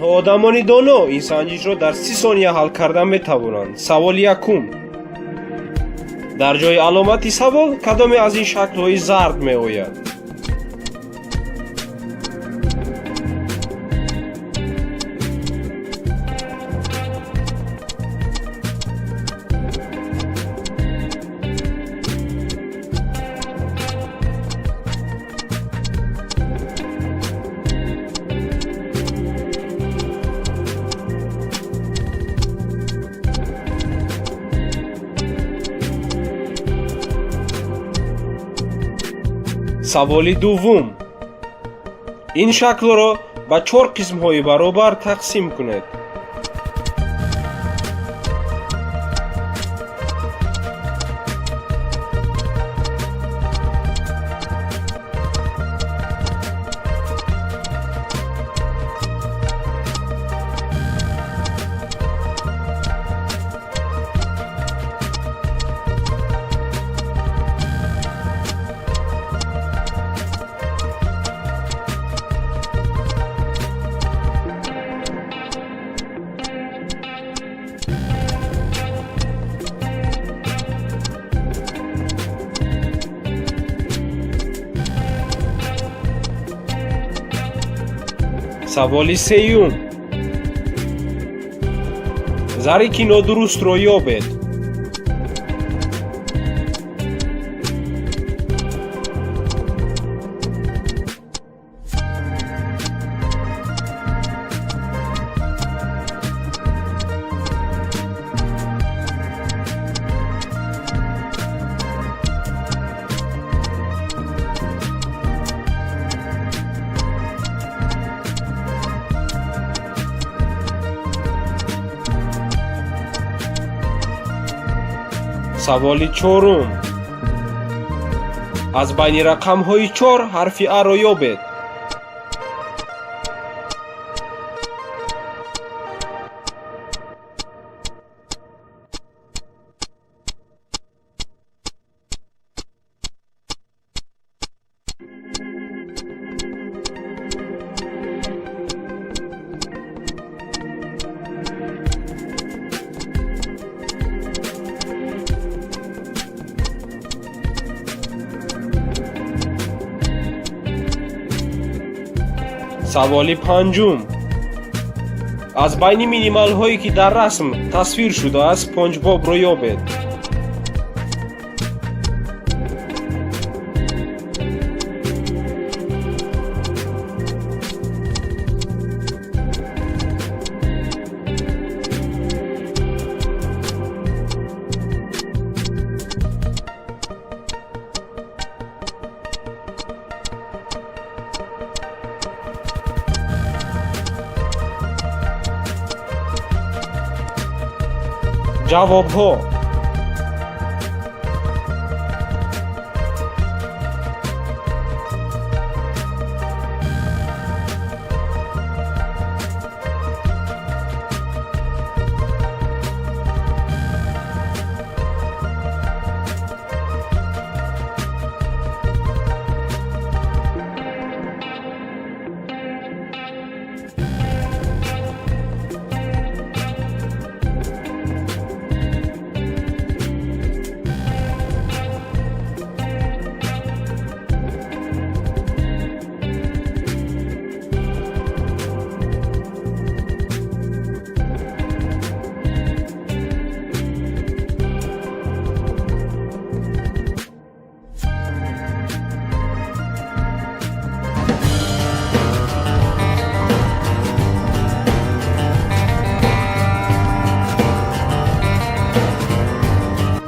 Танҳо одамони доно ин санҷишро дар 30 сония ҳал карда метавонанд. Саволи якум. Дар ҷои аломати савол кадоме аз ин шаклҳои зард меояд? Саволи дуввум. Ин шаклро ба чор қисмҳои баробар тақсим кунед. Саволи сеюм. Зарики нодурустро ёбед. Саволи чорум. Аз байни рақамҳои чор ҳарфи аро ёбед. Саволи панҷум. Аз байни минималҳое, ки дар расм тасвир шудааст, Спанҷбобро ёбед. Ҷавобҳо.